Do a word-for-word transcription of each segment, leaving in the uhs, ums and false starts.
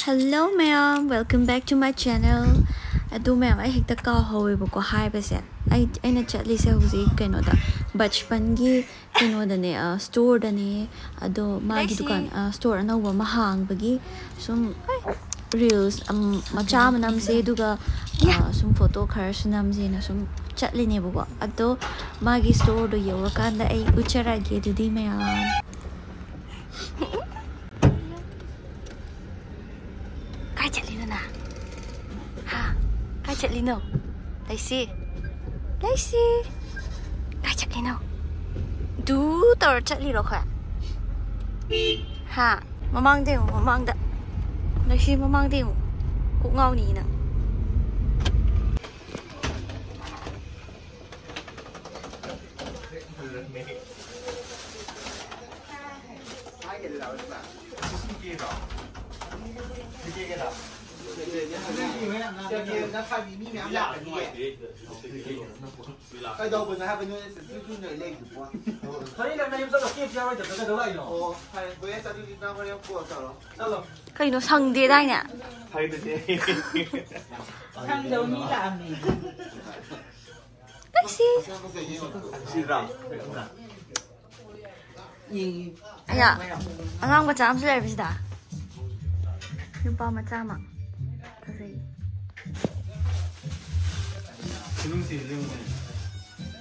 Hello ꯃꯌꯥꯝ, welcome back to my channel. ꯑꯗꯨ ꯃꯌꯥꯝ, ꯑꯩ ꯍꯦꯛꯇ ꯀꯥꯎꯍꯧꯋꯦꯕꯀꯣ ꯍꯥꯏꯕꯁꯦ. ꯑꯩ ꯑꯩꯅ ꯆꯠꯂꯤꯁꯦ ꯍꯧꯖꯤꯛ ꯀꯩꯅꯣꯗ, ꯕꯆꯄꯟꯒꯤ ꯀꯩꯅꯣꯗꯅꯦ, ꯁ꯭ꯇꯣꯔꯗꯅꯦ꯫ ꯑꯗꯣ ꯃꯥꯒꯤ ꯗꯨꯀꯥꯟ, ꯁ꯭ꯇꯣꯔ ꯑꯅꯧꯕ ꯑꯃ ꯍꯥꯡꯕꯒꯤ ꯁꯨꯝ ꯔꯤꯜꯁ ꯃꯆꯥ ꯑꯃ ꯅꯝꯁꯦ, ꯑꯗꯨꯒ ꯁꯨꯝ ꯐꯣꯇꯣ ꯈꯔꯁꯨ ꯅꯝꯁꯦꯅ ꯁꯨꯝ ꯆꯠꯂꯤꯅꯦꯕꯀꯣ꯫ ꯑꯗꯣ ꯃꯥꯒꯤ ꯁ꯭ꯇꯣꯔꯗꯣ ꯌꯧꯔꯀꯥꯟꯗ ꯑꯩ ꯎꯠꯆꯔꯛꯑꯒꯦ ꯑꯗꯨꯗꯤ ꯃꯌꯥꯝ꯫ ꯀꯥꯏ ꯆꯠꯂꯤꯅꯣ ꯅꯪ? ꯍꯥ? ꯀꯥꯏ ꯆꯠꯂꯤꯅꯣ? ꯂꯩꯁꯤ? ꯂꯩꯁꯤ? ꯀꯥꯏ ꯆꯠꯂꯤꯅꯣ? ꯗꯨ ꯇꯧꯔ ꯆꯠꯂꯤꯔꯣ ꯑꯩꯈꯣꯏ? ꯍꯥ? ꯃꯃꯥꯡꯗ ꯌꯦꯡꯉꯨ, ꯃꯃꯥꯡꯗ꯫ ꯂꯩꯁꯤ, ꯃꯃꯥꯡꯗ ꯌꯦꯡꯉꯨ꯫ ꯀꯣꯛ ꯉꯥꯎꯅꯤ ꯅꯪ꯫ ꯀꯩꯗꯧꯕꯅꯣ ꯍꯥꯏꯕ ꯅꯣꯏ ꯁꯤꯁꯨ ꯅꯣꯏ ꯂꯩꯗꯨꯕꯣ? ꯐꯔꯦ, ꯅꯪ ꯅꯌꯨꯝ ꯆꯠꯂꯣ, ꯀꯦꯞꯁꯨ ꯌꯥꯎꯔꯣꯏꯗꯕꯗ ꯀꯩꯗꯧ ꯂꯥꯛꯏꯅꯣ? ꯑꯣ, ꯐꯔꯦ, ꯕꯣꯌꯦꯁ, ꯑꯗꯨꯗꯤ ꯅꯪ ꯍꯣꯔꯦꯟ ꯀꯣꯜ ꯇꯧꯔꯣ꯫ ꯆꯠꯂꯣ꯫ ꯀꯩꯅꯣ, ꯁꯪꯗꯦꯗꯥꯏꯅꯦ? ꯐꯔꯦ, ꯑꯗꯨꯗꯤ꯫ ꯁꯪꯗꯕ ꯃꯤ ꯂꯥꯛꯑꯝꯃꯦ꯫ ꯇꯛꯁꯤ꯫ ꯁꯤꯗ꯭ꯔꯥ? ꯑꯌꯥ, ꯑꯉꯥꯡ ꯃꯆꯥ ꯑꯃꯁꯨ ꯂꯩꯔꯕꯁꯤꯗ꯫ ꯅꯨꯄꯥ ꯃꯆꯥ ꯑꯃ꯫ ꯐꯖꯩ꯫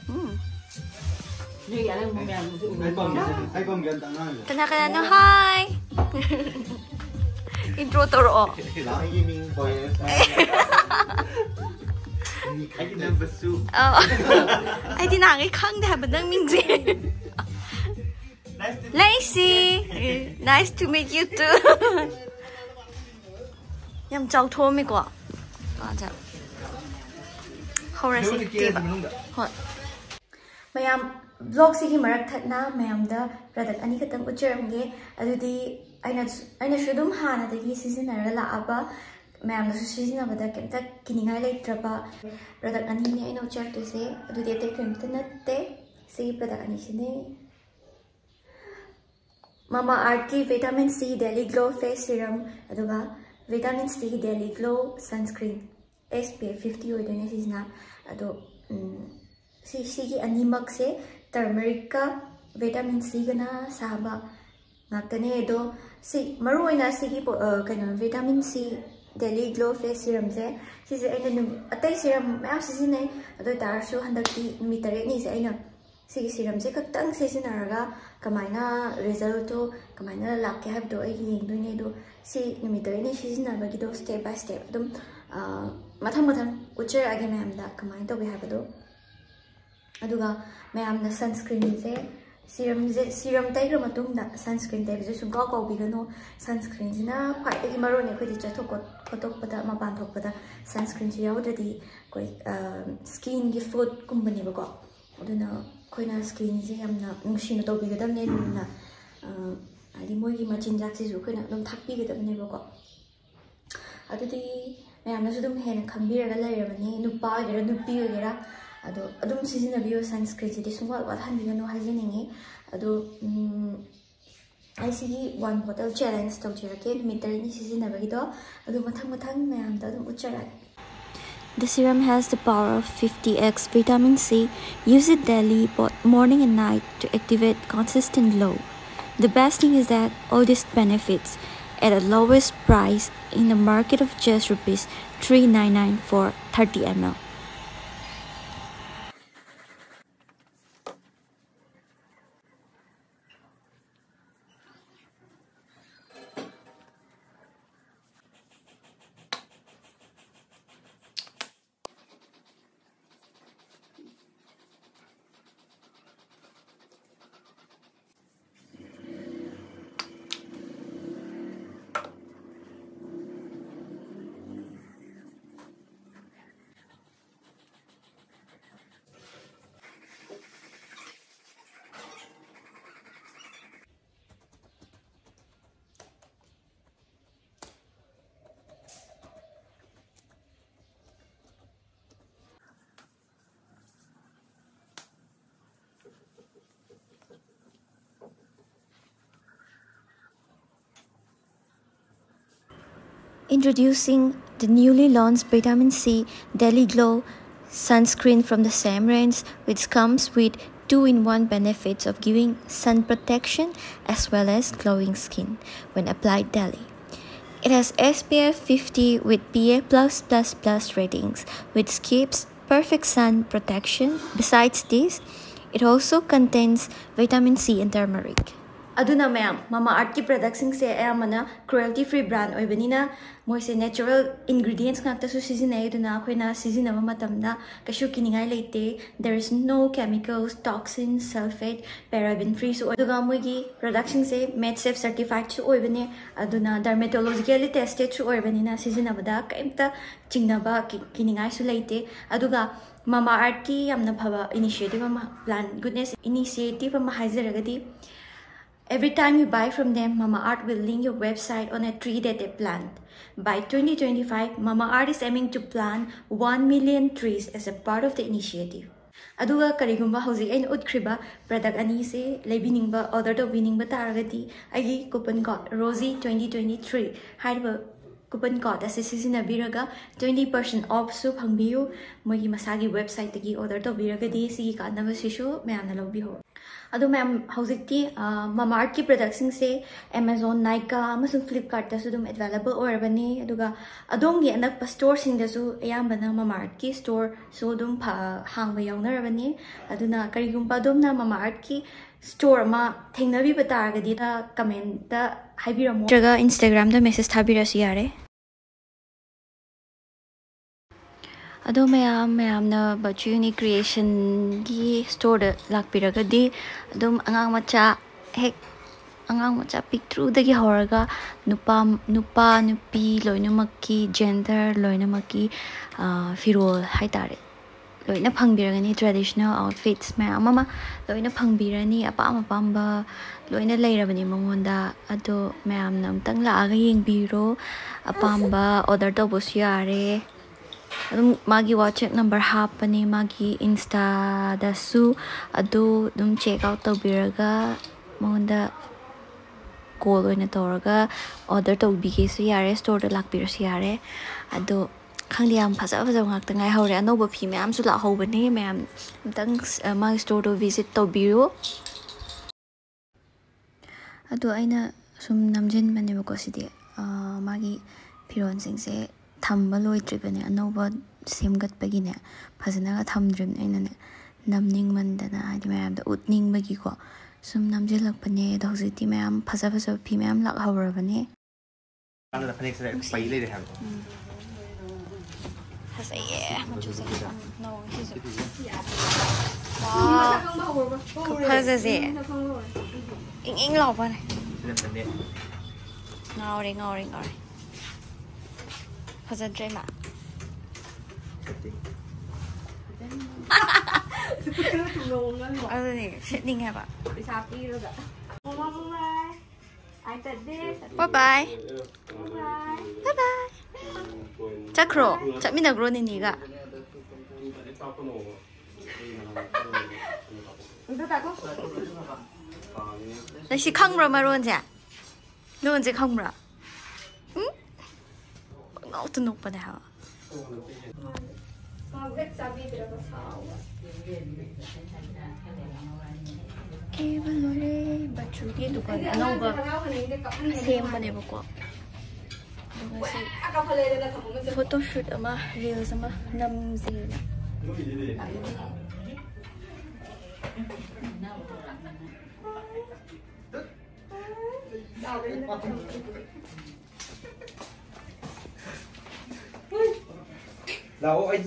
ꯎꯝ꯫ ꯅꯣꯏꯒꯤ ꯑꯔꯪꯕ ꯃꯌꯥꯝꯗꯨꯁꯨ ꯎꯕ ꯄꯥꯝꯃꯦ꯫ ꯀꯅꯥ ꯀꯅꯥꯅꯣ? ꯍꯥꯏ꯫ ꯏꯟꯇ꯭ꯔꯣ ꯇꯧꯔꯛꯑꯣ꯫ ꯑꯩꯒꯤ ꯃꯤꯡ ꯕꯣꯌꯦꯁ꯫ ꯑꯩꯒꯤ ꯅꯝꯕꯔꯁꯨ꯫ ꯑ, ꯑꯩꯗꯤ ꯅꯍꯥꯟꯈꯩ ꯈꯪꯗꯦ ꯍꯥꯏꯕ ꯅꯪ ꯃꯤꯡꯁꯦ꯫ ꯂꯩꯁꯤ꯫ Nice to meet you too. ꯌꯥꯝ ꯆꯥꯎꯊꯣꯛꯑꯝꯃꯤꯀꯣ꯫ ꯃꯥꯁꯦ꯫ ꯍꯧꯔꯁꯤ ꯇꯦꯕ꯫ ꯍꯣꯏ꯫ ꯃꯌꯥꯝ, ꯕ꯭ꯂꯣꯒꯁꯤꯒꯤ ꯃꯔꯛ ꯊꯠꯅ ꯃꯌꯥꯝꯗ ꯄ꯭ꯔꯗꯛ ꯑꯅꯤꯈꯛꯇꯪ ꯎꯠꯆꯔꯝꯒꯦ꯫ ꯑꯗꯨꯗꯤ ꯑꯩꯅ, ꯑꯩꯅꯁꯨ ꯑꯗꯨꯝ ꯍꯥꯟꯅꯗꯒꯤ ꯁꯤꯖꯤꯟꯅꯔꯒ ꯂꯥꯛꯑꯕ, ꯃꯌꯥꯝꯗꯁꯨ ꯁꯤꯖꯤꯟꯅꯕꯗ ꯀꯩꯝꯇ ꯀꯤꯅꯤꯡꯉꯥꯏ ꯂꯩꯇ꯭ꯔꯕ ꯄ꯭ꯔꯗꯛ ꯑꯅꯤꯅꯦ ꯑꯩꯅ ꯎꯠꯆꯔꯛꯇꯣꯏꯁꯦ꯫ ꯑꯗꯨꯗꯤ ꯑꯇꯩ ꯀꯔꯤꯝꯇ ꯅꯠꯇꯦ, ꯁꯤꯒꯤ ꯄ꯭ꯔꯗꯛ ꯑꯅꯤꯁꯤꯅꯦ꯫ ꯃꯃꯥ ꯑꯥꯔꯠꯀꯤ ꯚꯤꯇꯥꯃꯤꯟ ꯁꯤ ꯗꯦꯂꯤ ꯒ꯭ꯂꯣ ꯐꯦꯁ ꯁꯤꯔꯝ, ꯑꯗꯨꯒ Vitamin C Daily Glow Sunscreen, S P F fifty ꯑꯣꯏꯗꯣꯏꯅꯦ ꯁꯤꯁꯤꯅ꯫ ꯑꯗꯣ ꯎꯝ, ꯁꯤ ꯁꯤꯒꯤ ꯑꯅꯤꯃꯛꯁꯦ turmericꯀ vitamin Cꯒꯅ ꯁꯥꯕ ꯉꯥꯛꯇꯅꯦ꯫ ꯑꯗꯣ ꯁꯤ ꯃꯔꯨꯑꯣꯏꯅ ꯁꯤꯒꯤ ꯄꯣ- ꯑ, ꯀꯩꯅꯣ, Vitamin C Daily Glow Face Serumꯁꯦ, ꯁꯤꯁꯦ ꯑꯩꯅ ꯅꯨꯃꯤꯠ ꯑꯇꯩ serum ꯃꯌꯥꯝ ꯁꯤꯖꯤꯟꯅꯩ, ꯑꯗꯨ ꯑꯣꯏ ꯇꯥꯔꯁꯨ ꯍꯟꯗꯛꯇꯤ ꯅꯨꯃꯤꯠ ꯇꯔꯦꯠꯅꯤꯁꯦ ꯑꯩꯅ ꯁꯤꯒꯤ serumꯁꯦ ꯈꯛꯇꯪ ꯁꯤꯖꯤꯟꯅꯔꯒ ꯀꯃꯥꯏꯅ resultꯇꯣ ꯀꯃꯥꯏꯅ ꯂꯥꯛꯀꯦ ꯍꯥꯏꯕꯗꯣ ꯑꯩ ꯌꯦꯡꯗꯣꯏꯅꯦ꯫ ꯑꯗꯣ ꯁꯤ ꯅꯨꯃꯤꯠ ꯇꯔꯦꯠꯅꯤ ꯁꯤꯖꯤꯟꯅꯕꯒꯤꯗꯣ step by step ꯑꯗꯨꯝ, ꯑ, ꯃꯊꯪ ꯃꯊꯪ ꯎꯠꯆꯔꯛꯑꯒꯦ ꯃꯌꯥꯝꯗ ꯀꯃꯥꯏꯅ ꯇꯧꯒꯦ ꯍꯥꯏꯕꯗꯣ꯫ ꯑꯗꯨꯒ ꯃꯌꯥꯝꯅ sunscreenꯁꯦ, serumꯁꯦ, serum ꯇꯩꯈ꯭ꯔ ꯃꯇꯨꯡꯗ sunscreen ꯇꯩꯕꯁꯦ ꯁꯨꯡꯀꯥꯎ ꯀꯥꯎꯕꯤꯒꯅꯨ꯫ Sunscreenꯁꯤꯅ ꯈ꯭ꯋꯥꯏꯗꯒꯤ ꯃꯔꯨ ꯑꯣꯏꯅ ꯑꯩꯈꯣꯏꯗꯤ ꯆꯠꯊꯣꯛ ꯈꯣꯠ- ꯈꯣꯠꯇꯣꯛꯄꯗ, ꯃꯄꯥꯟ ꯊꯣꯛꯄꯗ sunscreenꯁꯦ ꯌꯥꯎꯗ꯭ꯔꯗꯤ ꯑꯩꯈꯣꯏ, ꯑ, skinꯒꯤ foodꯀꯨꯝꯕꯅꯦꯕꯀꯣ꯫ ꯑꯗꯨꯅ ꯑꯩꯈꯣꯏꯅ skinꯁꯦ ꯌꯥꯝꯅ ꯅꯨꯡꯁꯤꯅ ꯇꯧꯕꯤꯒꯗꯕꯅꯦ, ꯂꯨꯅ꯫ ꯑ, ꯍꯥꯏꯗꯤ ꯃꯣꯏꯒꯤ ꯃꯆꯤꯟꯖꯥꯛꯁꯤꯁꯨ ꯑꯩꯈꯣꯏꯅ ꯑꯗꯨꯝ ꯊꯥꯛꯄꯤꯒꯗꯕꯅꯦꯕꯀꯣ꯫ ꯑꯗꯨꯗꯤ ꯃꯌꯥꯝꯅꯁꯨ ꯑꯗꯨꯝ ꯍꯦꯟꯅ ꯈꯪꯕꯤꯔꯒ ꯂꯩꯔꯕꯅꯤ, ꯅꯨꯄꯥ ꯑꯣꯏꯒꯦꯔꯥ ꯅꯨꯄꯤ ꯑꯣꯏꯒꯦꯔꯥ꯫ ꯑꯗꯣ ꯑꯗꯨꯝ ꯁꯤꯖꯤꯟꯅꯕꯤꯌꯨ, sunscreenꯁꯤꯗꯤ ꯁꯨꯡꯋꯥꯠ ꯋꯥꯠꯍꯟꯕꯤꯒꯅꯨ ꯍꯥꯏꯖꯅꯤꯡꯉꯤ꯫ ꯑꯗꯣ ꯎꯝ, ꯑꯩ ꯁꯤꯒꯤ one bottle challenge ꯇꯧꯖꯔꯛꯀꯦ, ꯅꯨꯃꯤꯠ ꯇꯔꯦꯠꯅꯤ ꯁꯤꯖꯤꯟꯅꯕꯒꯤꯗꯣ꯫ ꯑꯗꯨ ꯃꯊꯪ ꯃꯊꯪ ꯃꯌꯥꯝꯗ ꯑꯗꯨꯝ ꯎꯠꯆꯔꯛꯑꯒꯦ꯫ The serum has the power of fifty x vitamin C. Use it daily, both morning and night, to activate consistent glow. The best thing is that all these benefits at a lowest price in the market of just rupees three nine nine for thirty M L. Introducing the newly launched Vitamin C Daily Glow sunscreen from the same range, which comes with two-in-one benefits of giving sun protection as well as glowing skin when applied daily. It has S P F fifty with P A plus plus plus ratings, which keeps perfect sun protection. Besides this, it also contains vitamin C and turmeric. ꯑꯗꯨꯅ ꯃꯌꯥꯝ, ꯃꯃꯥ ꯑꯥꯔꯠꯀꯤ ꯄ꯭ꯔꯗꯛꯁꯤꯡꯁꯦ ꯑꯌꯥꯝꯕꯅ cruelty free brand ꯑꯣꯏꯕꯅꯤꯅ ꯃꯣꯏꯁꯦ natural ingredients ꯉꯥꯛꯇꯁꯨ ꯁꯤꯖꯤꯟꯅꯩ꯫ ꯑꯗꯨꯅ ꯑꯩꯈꯣꯏꯅ ꯁꯤꯖꯤꯟꯅꯕ ꯃꯇꯝꯗ ꯀꯩꯁꯨ ꯀꯤꯅꯤꯡꯉꯥꯏ ꯂꯩꯇꯦ꯫ There is no chemicals, toxins, sulfate, paraben freeꯁꯨ ꯑꯣꯏ꯫ ꯑꯗꯨꯒ ꯃꯣꯏꯒꯤ ꯄ꯭ꯔꯗꯛꯁꯤꯡꯁꯦ MedSafe certifiedꯁꯨ ꯑꯣꯏꯕꯅꯦ꯫ ꯑꯗꯨꯅ dermatologically testedꯁꯨ ꯑꯣꯏꯕꯅꯤꯅ ꯁꯤꯖꯤꯟꯅꯕꯗ ꯀꯩꯝꯇ ꯆꯤꯡꯅꯕ ꯀꯤ-, ꯀꯤꯅꯤꯡꯉꯥꯏꯁꯨ ꯂꯩꯇꯦ꯫ ꯑꯗꯨꯒ ꯃꯃꯥ ꯑꯥꯔꯠꯀꯤ ꯌꯥꯝꯅ ꯐꯕ initiative ꯑꯃ, plant goodness initiative ꯑꯃ ꯍꯥꯏꯖꯔꯒꯗꯤ, every time you buy from them, Mama Earth will link your website on a tree that they plant. By twenty twenty-five, Mama Earth is aiming to plant one million trees as a part of the initiative. ꯑꯗꯨꯒ ꯀꯔꯤꯒꯨꯝꯕ ꯍꯧꯖꯤꯛ ꯑꯩꯅ ꯎꯠꯈ꯭ꯔꯤꯕ product ꯑꯅꯤꯁꯦ ꯂꯩꯕꯤꯅꯤꯡꯕ, order ꯇꯧꯕꯤꯅꯤꯡꯕ ꯇꯥꯔꯒꯗꯤ, ꯑꯩꯒꯤ coupon code Rosie twenty twenty-three ꯍꯥꯏꯔꯤꯕ coupon code ꯑꯁꯤ ꯁꯤꯖꯤꯟꯅꯕꯤꯔꯒ twenty percent offꯁꯨ ꯐꯪꯕꯤꯌꯨ꯫ ꯃꯣꯏꯒꯤ ꯃꯁꯥꯒꯤ websiteꯇꯒꯤ order ꯇꯧꯕꯤꯔꯒꯗꯤ ꯁꯤꯒꯤ ꯀꯥꯟꯅꯕꯁꯤꯁꯨ ꯃꯌꯥꯝꯅ ꯂꯧꯕꯤꯍꯧ꯫ ꯑꯗꯣ ꯃꯌꯥꯝ, ꯍꯧꯖꯤꯛꯇꯤ, ꯑ, ꯃꯃꯥ ꯑꯥꯔꯠꯀꯤ ꯄ꯭ꯔꯗꯛꯁꯤꯡꯁꯦ Amazon, Nykaa ꯑꯃꯁꯨꯡ Flipkartꯇꯁꯨ ꯑꯗꯨꯝ available ꯑꯣꯏꯔꯕꯅꯤ꯫ ꯑꯗꯨꯒ ꯑꯗꯣꯝꯒꯤ ꯑꯅꯛꯄ storeꯁꯤꯡꯗꯁꯨ ꯑꯌꯥꯝꯕꯅ ꯃꯃꯥ ꯑꯥꯔꯠꯀꯤ storeꯁꯨ ꯑꯗꯨꯝ ꯐ-, ꯍꯥꯡꯕ ꯌꯥꯎꯅꯔꯕꯅꯤ꯫ ꯑꯗꯨꯅ ꯀꯔꯤꯒꯨꯝꯕ ꯑꯗꯣꯝꯅ ꯃꯃꯥ ꯑꯥꯔꯠꯀꯤ store ꯑꯃ ꯊꯦꯡꯅꯕꯤꯕ ꯇꯥꯔꯒꯗꯤ, commentꯇ ꯍꯥꯏꯕꯤꯔꯝꯃꯣ꯫ ꯅꯠꯇ꯭ꯔꯒ Instagramꯗ message ꯊꯥꯕꯤꯔꯁꯨ ꯌꯥꯔꯦ꯫ ꯑꯗꯣ ꯃꯌꯥꯝ, ꯃꯌꯥꯝꯅ Bachu Unique Creationꯒꯤ storeꯗ ꯂꯥꯛꯄꯤꯔꯒꯗꯤ, ꯑꯗꯨꯝ ꯑꯉꯥꯡ ꯃꯆꯥ, ꯍꯦꯛ ꯑꯉꯥꯡ ꯃꯆꯥ ꯄꯤꯛꯇ꯭ꯔꯨꯗꯒꯤ ꯍꯧꯔꯒ ꯅꯨꯄꯥ, ꯅꯨꯄꯥ, ꯅꯨꯄꯤ ꯂꯣꯏꯅꯃꯛꯀꯤ, gender ꯂꯣꯏꯅꯃꯛꯀꯤ, ꯑ, ꯐꯤꯔꯣꯜ ꯍꯥꯏꯇꯥꯔꯦ, ꯂꯣꯏꯅ ꯐꯪꯕꯤꯔꯒꯅꯤ꯫ Traditional outfits ꯃꯌꯥꯝ ꯑꯃ ꯂꯣꯏꯅ ꯐꯪꯕꯤꯔꯅꯤ꯫ ꯑꯄꯥꯝ ꯑꯄꯥꯝꯕ ꯂꯣꯏꯅ ꯂꯩꯔꯕꯅꯤ ꯃꯉꯣꯟꯗ꯫ ꯑꯗꯣ ꯃꯌꯥꯝꯅ ꯑꯃꯨꯛꯇꯪ ꯂꯥꯛꯑꯒ ꯌꯦꯡꯕꯤꯔꯣ꯫ ꯑꯄꯥꯝꯕ order ꯇꯧꯕꯁꯨ ꯌꯥꯔꯦ꯫ ꯑꯗꯨꯝ ꯃꯥꯒꯤ WhatsApp number ꯍꯥꯞꯄꯅꯦ, ꯃꯥꯒꯤ Instaꯗꯁꯨ꯫ ꯑꯗꯨ ꯑꯗꯨꯝ check out ꯇꯧꯕꯤꯔꯒ ꯃꯉꯣꯟꯗ ꯀꯣꯜ ꯑꯣꯏꯅ ꯇꯧꯔꯒ ꯑꯣꯔꯗꯔ ꯇꯧꯕꯤꯒꯦꯁꯨ ꯌꯥꯔꯦ, ꯁ꯭ꯇꯣꯔꯗ ꯂꯥꯛꯄꯤꯔꯁꯨ ꯌꯥꯔꯦ꯫ ꯑꯗꯣ ꯈꯪꯗꯦ, ꯌꯥꯝ ꯐꯖ ꯐꯖꯕ ꯉꯥꯛꯇ ꯉꯥꯏꯍꯧꯔꯦ꯫ ꯑꯅꯧꯕ ꯐꯤ ꯃꯌꯥꯝꯁꯨ ꯂꯥꯛꯍꯧꯕꯅꯦ꯫ ꯃꯌꯥꯝ ꯑꯝꯇꯪ ꯁ-, ꯃꯥꯒꯤ ꯁ꯭ꯇꯣꯔꯗꯣ ꯚꯤꯖꯤꯠ ꯇꯧꯕꯤꯌꯨ꯫ ꯑꯗꯣ ꯑꯩꯅ ꯁꯨꯝ ꯅꯝꯖꯤꯟꯕꯅꯦꯕꯀꯣ ꯁꯤꯗꯤ꯫ ꯑꯥ, ꯃꯥꯒꯤ ꯐꯤꯔꯣꯟꯁꯤꯡꯁꯦ ꯊꯝꯕ ꯂꯣꯏꯗ꯭ꯔꯤꯕꯅꯦ, ꯑꯅꯧꯕ ꯁꯦꯝꯒꯠꯄꯒꯤꯅꯦ꯫ ꯐꯖꯅꯒ ꯊꯝꯗ꯭ꯔꯤꯕꯅꯦ꯫ ꯑꯩꯅꯅꯦ ꯅꯝꯅꯤꯡꯃꯟꯗꯅ, ꯍꯥꯏꯗꯤ ꯃꯌꯥꯝꯗ ꯎꯠꯅꯤꯡꯕꯒꯤꯀꯣ ꯁꯨꯝ ꯅꯝꯖꯤꯜꯂꯛꯄꯅꯦ꯫ ꯑꯗꯣ ꯍꯧꯖꯤꯛꯇꯤ ꯃꯌꯥꯝ ꯐꯖ ꯐꯖꯕ ꯐꯤ ꯃꯌꯥꯝ ꯂꯥꯛꯍꯧꯔꯕꯅꯦ꯫ ꯀꯥꯟꯗ ꯐꯅꯦꯛꯁꯤꯗ ꯅꯨꯡꯁꯤ꯫ ꯄꯩ ꯂꯩꯔꯦ ꯍꯥꯏꯕ꯫ ꯎꯝ꯫ ꯐꯖꯩꯌꯦ ꯃꯆꯨꯁꯦ꯫ ꯎꯝ, ꯅꯧꯋꯦ ꯁꯤꯁꯨ꯫ ꯁꯤ ꯐꯤꯁꯦ꯫ ꯋꯥꯎ꯫ ꯈꯨꯐꯖꯁꯦ꯫ ꯏꯪ ꯏꯪ ꯂꯥꯎꯕꯅꯦ꯫ ꯁꯤꯅ ꯐꯅꯦꯛ꯫ ꯉꯥꯎꯔꯦ, ꯉꯥꯎꯔꯦ, ꯉꯥꯎꯔꯦ꯫ ꯐꯖꯗ꯭ꯔꯦ ꯃꯥ꯫ ꯁꯦꯠꯇꯤꯡ꯫ ꯑꯗꯨꯅꯦ, ꯁꯦꯠꯅꯤꯡꯉꯦꯕ꯫ ꯄꯩꯁꯥ ꯄꯤꯔꯒ꯫ Bye bye. Bye bye. ꯆꯠꯈ꯭ꯔꯣ? ꯆꯠꯃꯤꯟꯅꯈ꯭ꯔꯣ ꯅꯤꯅꯤꯒ꯫ ꯅꯪ ꯁꯤ ꯈꯪꯕ꯭ꯔꯣ ꯃꯔꯣꯟꯁꯦ? ꯂꯣꯟꯁꯦ ꯈꯪꯕ꯭ꯔꯥ? ꯎꯝ? ꯄꯪꯅꯣꯛꯇ ꯅꯣꯛꯄꯅꯦ ꯍꯥꯏꯕ꯫ ꯀꯦꯕ ꯂꯣꯏꯔꯦ꯫ ꯕꯆꯨꯒꯤ ꯗꯨꯀꯥꯟ ꯑꯅꯧꯕ ꯁꯦꯝꯕꯅꯦꯕꯀꯣ꯫ ꯑꯗꯨꯒ ꯁꯤ ꯐꯣꯇꯣ ꯁꯨꯠ ꯑꯃ, ꯔꯤꯜꯁ ꯑꯃ ꯅꯝꯁꯦꯅ ꯂꯥꯛꯏꯅꯦ꯫ ꯂꯥꯛꯑꯣ, ꯑꯩ